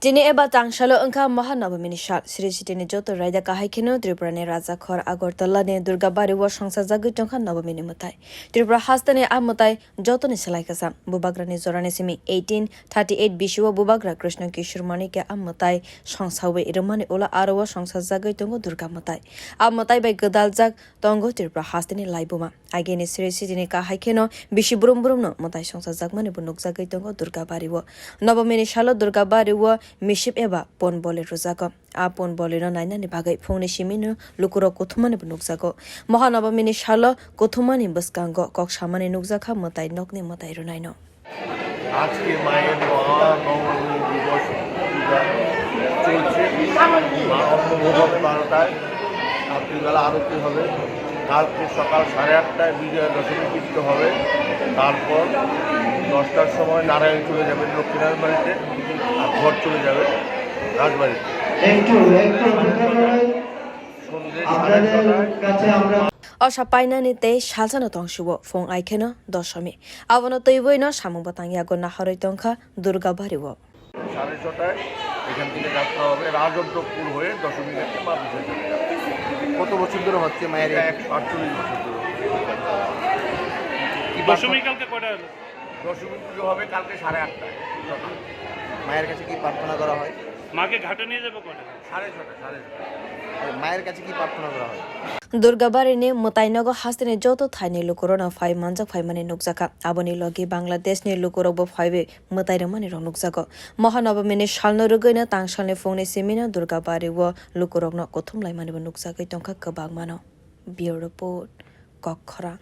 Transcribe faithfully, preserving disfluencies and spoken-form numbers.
Tini eba tangsalo wngkha Mahanabamini sal. Sri City ni joto raida kahai kheno Tripura ni Rajakhor Agartala ni Durga Bari o songsajagwi tongkha Nabamini mwtai. Tripura haste ni a mwtai jotoni selai kwcham. Bubagra ni jora ni simi eighteen thirty eight bisi o Bubagra Krishna Kishore Manikya a mwtai songsawi rwmani ulo aro o songsajagwi tongo Durga mwtai. A mwtai bai gwdaljak tongo Tripura haste ni laibuma. Agini Sri City ni kahai kheno bisi brum brum no mwtai songsajakmani bo nukjagwi tongo Durga Bari o. Nabamini salo Durga Bari o misip eba pon boli rwjago. A pon boli no nainani bagwi phungni simi no lukurok kuthumani bo nukjago. Mahanabamini salo kuthumani bwskango kok samani nukjakha mwtai nokni mwtai rwnai no. আজকে মায়ের মহানবমী দিবস পূজা চলছে। মা অন্নপ্রাশন বারোটায়, রাত্রিবেলা আরতি হবে। কালকে সকাল সাড়ে আটটায় বিজয়া দশমী কীর্তন হবে। তারপর দশটার সময় নারায়ণ চলে যাবেন লক্ষ্মীনারায়ণ বাড়িতে, আর ঘর চলে যাবে রাজবাড়িতে। একটু একটু অপেক্ষা করবেন। সন্ধে সাড়ে আপনাদের ছটায় কাছে আমরা O sa painani tei salsano tongsiwo phung ai kheno dosomi. Abono twiwi no samung bwtang yago nahorwi tongkha Durga Bari o. সাড়ে ছটায় এখান থেকে যাত্রা হবে রাজন্তপুর হয়ে দশমী ঘাটে মা বিসর্জন। কত বছর ধরে হচ্ছে মায়ের এই একশো আটচল্লিশ বছর ধরে। কি প্রার্থনা? দশমী কালকে কটা হলো? দশমী পুজো হবে কালকে সাড়ে আটটায় সকালে। মায়ের কাছে কি প্রার্থনা করা হয়? মাকে ঘাটে নিয়ে যাবে কটা? সাড়ে ছটা, সাড়ে ছটা। মায়ের কাছে কি প্রার্থনা করা হয়? Durga Bari ni mwtai nogo haste ni joto thai ni lukurok no phai manjak phaimani nukjakha. Aboni logi Bangladesh ni lukurok bo phaiwi mwtai rwmani rok nukjago. Mahanabamini salno rwgwi no tangsalni phungni simi no Durga Bari o lukurok no kuthum laimani bo nukjagwi tongkha kwbangma no. Bureau Report, Kokkhorang.